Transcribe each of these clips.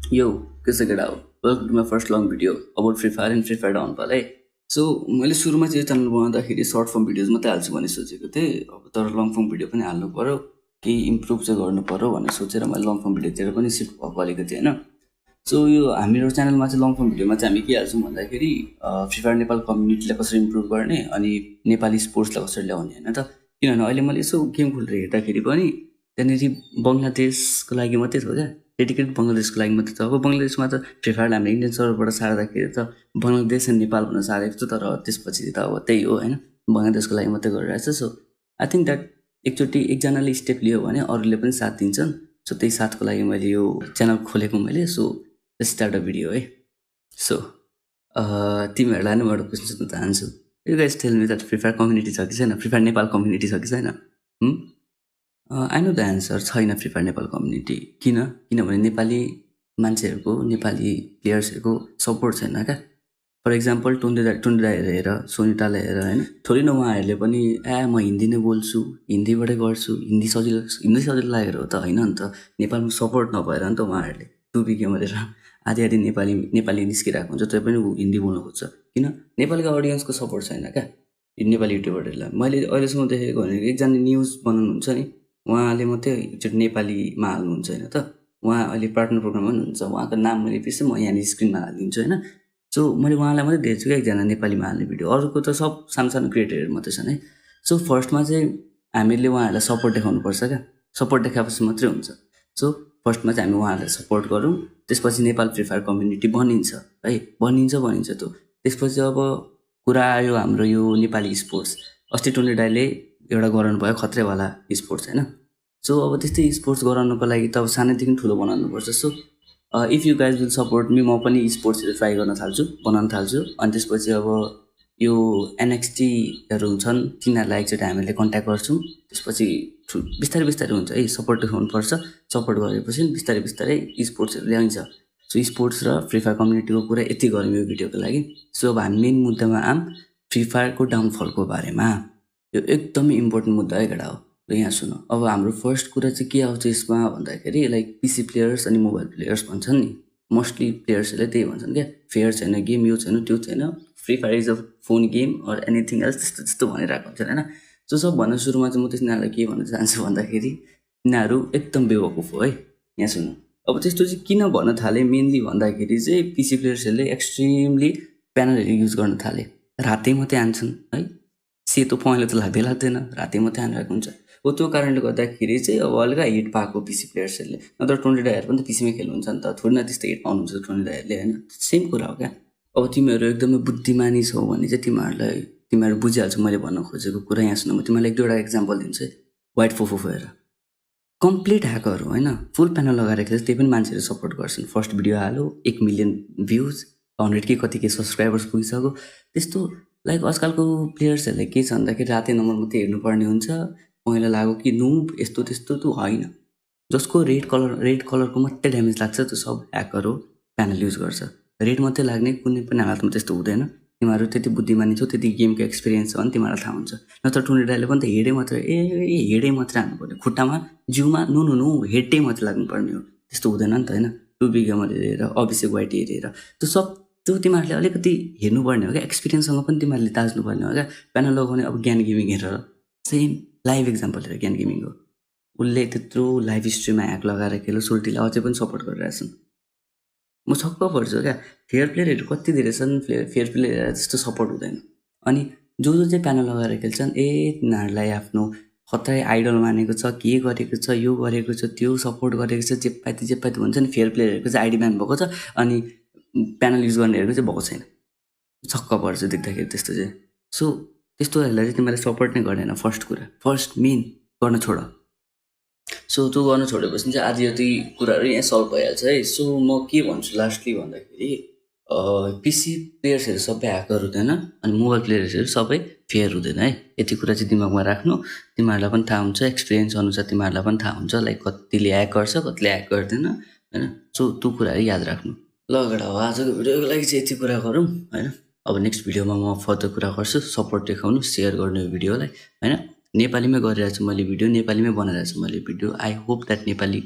Yo, कैसे केटा हो? Welcome to my first long video about Free Fire and Free Fire downfall है। So मैले सुरुमा चाहिँ च्यानल बनाउँदाखेरि सर्ट फर्म भिडियोज मात्रै हाल्छु भन्ने सोचेको थिएँ। अब तर लङ फर्म भिडियो पनि हाल्नु पऱ्यो, केही इम्प्रुभ चाहिँ गर्नु पऱ्यो भनेर सोचेर मैले लङ फर्म भिडियोतिर पनि सिफ्ट भएको अलिकति होइन। सो यो हाम्रो च्यानलमा चाहिँ लङ फर्म भिडियोमा चाहिँ हामी के हाल्छौँ भन्दाखेरि फ्री फायर नेपाल कम्युनिटीलाई कसरी इम्प्रुभ गर्ने अनि नेपाली स्पोर्ट्सलाई कसरी ल्याउने होइन त। किनभने अहिले मैले यसो गेम खोलेर हेर्दाखेरि पनि त्यहाँनिर बङ्गलादेशको लागि मात्रै थियो क्या, डेडिकेट बङ्गलादेशको लागि मात्रै छ। अब बङ्गलादेशमा त फ्री फायर हामीले इन्डियन सर्भरबाट सार्दाखेरि त बङ्गलादेश अनि नेपाल भन्न सारेको छ, तर त्यसपछि त अब त्यही हो होइन, बङ्गलादेशको लागि मात्रै गरिरहेछ। सो आई थिङ्क द्याट एकचोटि एकजनाले स्टेप लियो भने अरूले पनि साथ दिन्छन्। सो त्यही साथको लागि मैले यो च्यानल खोलेको मैले। सो स्टार्ट अ भिडियो है। सो तिमीहरूलाई नै एउटा क्वेसन सोध्न चाहन्छु। You guys tell me that free fire community छ कि छैन? फ्री फायर नेपाल कम्युनिटी छ कि छैन? आई नो द एन्सर, छैन फ्री फायर नेपाल कम्युनिटी। किनभने नेपाली मान्छेहरूको, नेपाली प्लेयर्सहरूको सपोर्ट छैन क्या। फर इक्जाम्पल टुन्डे दाईहरू हेर, सोनिटालाई हेर होइन, थोरै न उहाँहरूले पनि म हिन्दी नै बोल्छु, हिन्दीबाटै गर्छु, हिन्दी सजिलो लागेर हो त होइन नि त। नेपालमा सपोर्ट नभएर नि त उहाँहरूले टुपी गरेर आधी नेपाली निस्किरहेको हुन्छ, त्यो पनि हिन्दी बोल्न खोज्छ। किन? नेपालीको अडियन्सको सपोर्ट छैन क्या नेपाली युट्युबरहरूलाई। मैले अहिलेसम्म देखेको भनेको एकजना न्युज बनाउनुहुन्छ नि, उहाँले मात्रै एकचोटि नेपालीमा हाल्नुहुन्छ होइन त। उहाँ अहिले पार्टनर प्रोग्राममा पनि हुनुहुन्छ, उहाँको नाम मैले बिर्सेँ, म यहाँनिर स्क्रिनमा हालिदिन्छु होइन। सो मैले उहाँलाई मात्रै देखेको छु क्या एकजना नेपालीमा हाल्ने भिडियो, अरूको त सब सानो सानो क्रिएटरहरू मात्रै छन् है। सो फर्स्टमा चाहिँ हामीले उहाँहरूलाई सपोर्ट देखाउनुपर्छ क्या, सपोर्ट देखाएपछि मात्रै हुन्छ। सो फर्स्टमा चाहिँ हामी उहाँहरूलाई सपोर्ट गरौँ, त्यसपछि नेपाल फ्री फायर कम्युनिटी बनिन्छ है, बनिन्छ त्यो। त्यसपछि अब कुरा आयो हाम्रो यो नेपाली स्पोर्ट्स। अस्ति टुन्डे दाइले एउटा गराउनु भयो खत्रेवाला स्पोर्ट्स होइन। सो अब त्यस्तै स्पोर्ट्स गराउनुको लागि त अब सानैदेखि ठुलो बनाउनुपर्छ। So if you guys will support me, म पनि स्पोर्ट्सहरू ट्राई बनाउन थाल्छु। अनि त्यसपछि अब यो एनएक्सटीहरू हुन्छन्, तिनीहरूलाई एकचोटि हामीले कन्ट्याक्ट गर्छौँ। त्यसपछि बिस्तारै हुन्छ है, सपोर्ट देखाउनुपर्छ। सपोर्ट गरेपछि बिस्तारै स्पोर्ट्सहरू ल्याइन्छ। सो स्पोर्ट्स र फ्री फायर कम्युनिटीको कुरा यति गरौँ यो भिडियोको लागि। सो अब हामी मेन मुद्दामा फ्री फायरको डाउनफलको बारेमा। यो एकदमै इम्पोर्टेन्ट मुद्दा है केटा हो। र यहाँ सुन, अब हाम्रो फर्स्ट कुरा चाहिँ के आउँछ यसमा भन्दाखेरि लाइक पिसी प्लेयर्स अनि मोबाइल प्लेयर्स भन्छन् नि, मोस्टली प्लेयर्सहरूले त्यही भन्छन् क्या, फेयर छैन गेम, यो छैन त्यो छैन, Free Fire is a phone game or anything else, त्यस्तो भनिरहेको हुन्छ होइन। सो सबभन्दा सुरुमा चाहिँ म तिनीहरूलाई के भन्न चाहन्छु भन्दाखेरि तिनीहरू एकदम बेवकुफ हो है। यहाँ सुन, अब त्यस्तो चाहिँ किन भन्न थालेँ मेनली भन्दाखेरि चाहिँ पिसी प्लेयर्सहरूले एक्सट्रिमली प्यानलहरू युज गर्न थाले, रातै मात्रै हान्छन् है। सेतो पहेँलो त लाग्दैन, रातै मात्रै हानिरहेको हुन्छ। हो त्यो कारणले गर्दाखेरि चाहिँ अब हल्का हिट पाएको पिसी प्लेयर्सहरूले, नत्र टुन्डे दाइहरू पनि त पिसीमै खेल्नुहुन्छ नि त, थोरै न त्यस्तो हिट पाउनुहुन्छ टुन्डे दाइहरूले होइन, सेम कुरा हो क्या। अब तिमीहरू एकदमै बुद्धिमानी छौ भने चाहिँ तिमीहरू बुझिहाल्छौ मैले भन्न खोजेको कुरा। यहाँ सुन, म तिमीलाई एक दुईवटा इक्जाम्पल दिन्छु है। वाइट फोफो हेर, कम्प्लिट ह्याकर हो होइन, फुल प्यानल लगाएर खेल्छ, त्यही पनि मान्छेहरू सपोर्ट गर्छन्। फर्स्ट भिडियो हाल्यो 1 मिलियन भ्युज, 100 के कति के सब्सक्राइबर्स पुगिसक्यो। त्यस्तो लाइक आजकलको प्लेयर्सहरूले के छ भन्दाखेरि रातै नम्बर मात्रै हेर्नुपर्ने हुन्छ, पहिला लाग्यो कि नुब यस्तो त्यस्तो त होइन। जसको रेड कलरको मात्रै ड्यामेज लाग्छ त्यो सब ह्याकर हो, प्यानल युज गर्छ। रेड मात्रै लाग्ने कुनै पनि हालतमा त्यस्तो हुँदैन। तिमीहरू त्यति बुद्धिमानी छौ, त्यति गेमको एक्सपिरियन्स छ भने तिमीहरूलाई थाहा हुन्छ। नत्र टुन्डे दाइले पनि त हेडै मात्रै हेडै मात्रै हान्नुपर्ने, खुट्टामा जिउमा नो हेडै मात्रै लाग्नुपर्ने हो, त्यस्तो हुँदैन नि त होइन। टुबी गेमर हेरेर, अभिषेक वाइटी हेरेर त्यो तिमीहरूले अलिकति हेर्नुपर्ने हो क्या, एक्सपिरियन्ससँग पनि तिमीहरूले दाज्नुपर्ने हो क्या। प्यानल लगाउने अब ज्ञान गेमिङ हेरेर, सेम लाइभ इक्जाम्पल हेरेर ज्ञान गेमिङको, उसले त्यत्रो लाइभ स्ट्रिममा ह्याक लगाएर खेल्यो, सोल्टीले अझै पनि सपोर्ट गरिरहेछन्। म छक्क पर्छु क्या, फेयर प्लेयरहरू कति धेरै छन्, फेयर प्लेयरहरू त्यस्तो सपोर्ट हुँदैन। अनि जो चाहिँ प्यानल लगाएर खेल्छन्, तिनीहरूलाई आफ्नो खतरै आइडल मानेको छ, के गरेको छ, यो गरेको छ, त्यो सपोर्ट गरेको छ, जे पाइती भन्छ नि। फेयर प्लेयरहरूको चाहिँ आइडी ब्यान भएको छ, अनि प्यानल युज गर्नेहरूको चाहिँ भएको छैन। छक्क पर्छ देख्दाखेरि त्यस्तो चाहिँ। सो त्यस्तोहरूलाई चाहिँ तिमीहरूले सपोर्ट नै गर्दैन, फर्स्ट मेन गर्न छोड। सो त्यो गर्न छोडेपछि चाहिँ आधी जति कुराहरू यहाँ सल्भ भइहाल्छ है। सो म के भन्छु लास्टली भन्दाखेरि पिसी प्लेयर्सहरू सबै ह्याकर हुँदैन, अनि मोबाइल प्लेयर्सहरू सबै फेयर हुँदैन है। यति कुरा चाहिँ दिमागमा राख्नु, तिमीहरूलाई पनि थाहा हुन्छ, एक्सपिरियन्स अनुसार तिमीहरूलाई पनि थाहा हुन्छ लाइक कतिले ह्याक गर्छ, कतिले ह्याक गर्दैन होइन। सो त्यो कुराहरू याद राख्नु। ल केटा हो, आजको भिडियोको लागि चाहिँ यति कुरा गरौँ होइन। अब नेक्स्ट भिडियोमा म फर्दर कुरा गर्छु, सपोर्ट देखाउनु, सेयर गर्नु यो भिडियोलाई होइन। नेपालीमै गरिरहेको छु मैले भिडियो, नेपालीमै बनाइरहेको छु मैले video. I hope that Nepali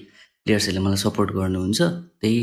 प्लेयर्सहरूले मलाई सपोर्ट गर्नुहुन्छ, त्यही